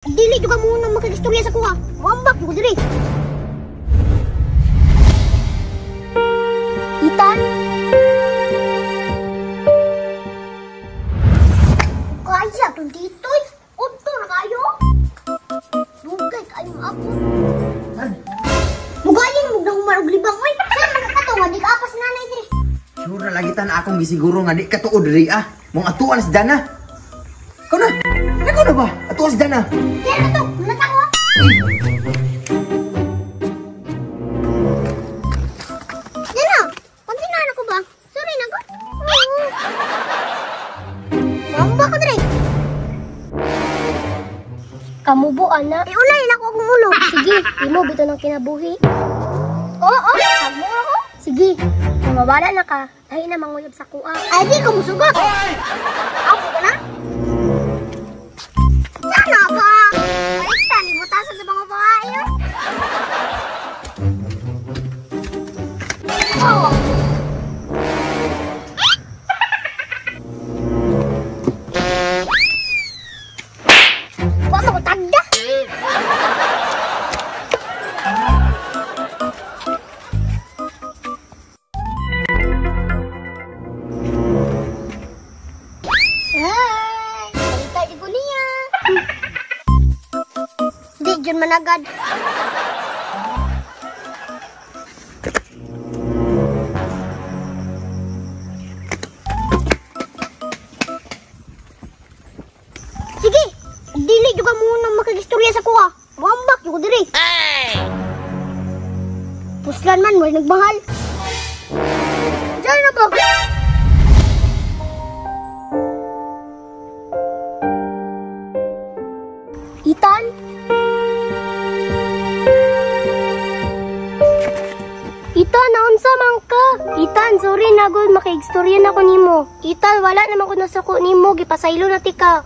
Dili jud ka muna makagistorya sa kuha. Wambak jud ko diri. Ethan? Kaya tong ditoy. Unto na kayo? Dugay kayo maabot. Mugayon mo na human og libang oy. Saan man ka kato nga di ka apas nanay diri? Sure na lagi tan akong gisiguro nga di ka tuod diri ah. Mong atuan si Dana. Ikaw na. Ikaw na ba? Atuan si Dana. Kaya na to, wala ko. Dana, pagsinaan ako ba? Sorry na ko. Mamba ka diri. Kamubo, ana. Iulay na ako akong ulo. Sige, imo bito ng kinabuhi. Oo, hagmo ako. Sige, kung mawala na ka, lahi na manguyab sa kuha. Ay, di ka musugot. Ako ka na? Sana ba? Ay, tali mo tasan sa mga babae. Oh. Wa mo ko tagda. Ay, balita di ko niya. Di dyan managad. Sige, dili jud ka muna makagistorya sa kuha. Wambak jud ko diri. Puslan man, may nagmahal. Diyan na ba? Ethan? Ethan, naunsa man ka? Ethan, sorry na gud, makigstorya na ko nimo. Ethan, wala naman ko nasuko nimo, gipasaylo na tika.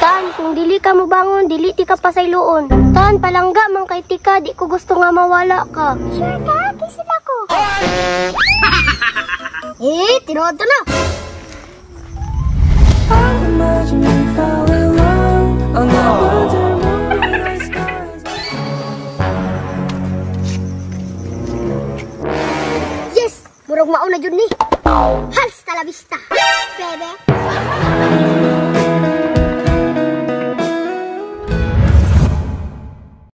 Tan, kung dili ka mobangon, dili ti ka pasayloon. Tan, palangga man kay tika, di ko gusto nga mawala ka. Sure ka, kiss ako. Eh, tinuod to na. Yes, murag mauna jud ni. Hasta la vista, bebe.